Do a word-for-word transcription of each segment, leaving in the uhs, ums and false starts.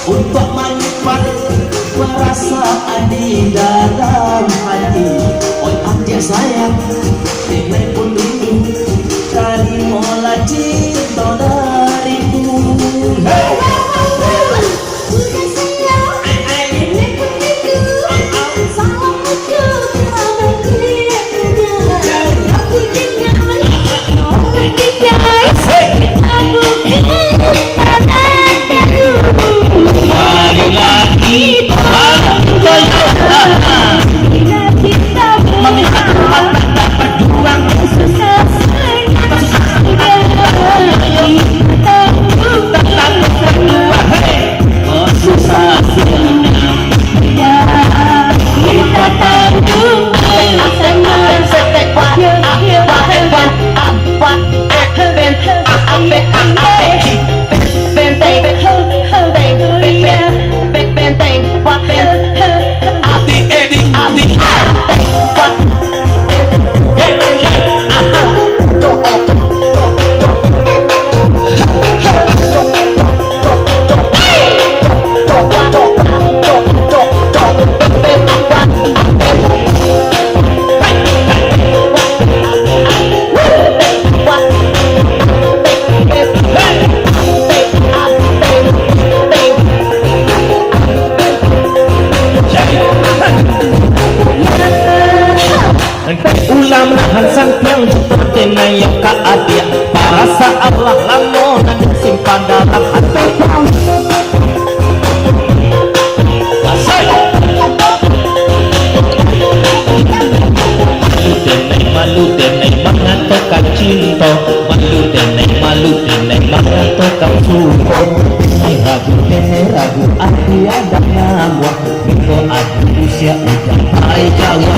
Untuk manyimpan perasaan di dalam hati. Oi adiak sayang, denai pun rindu, tarimolah cinta dariku. Hey! Ulah manahan santiang, cubo denai yo ka adiak. Parasaan lah lamo nan disimpan dalam hati. Asai. Malu denai, malu denai mangatokan cinto. Malu denai, malu denai mangatokan suko. Denai ragu, denai ragu, adiak adan namuah. Minggu adu usia ujang ai jauah.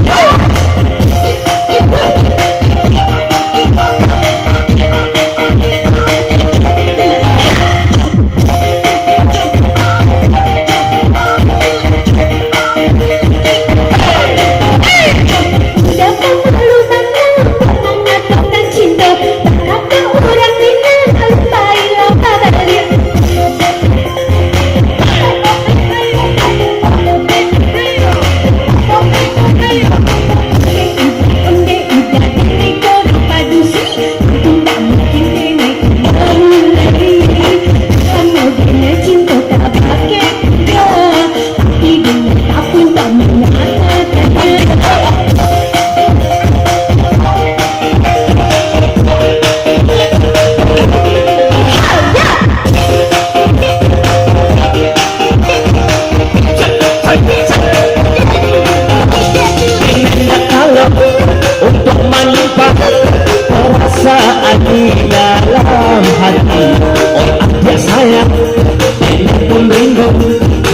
Kalau untuk manyimpan perasaan di dalam hati, oh adiak sayang, denai pun rindu,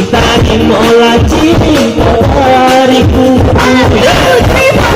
tarimolah cinta dariku. Aduh, terima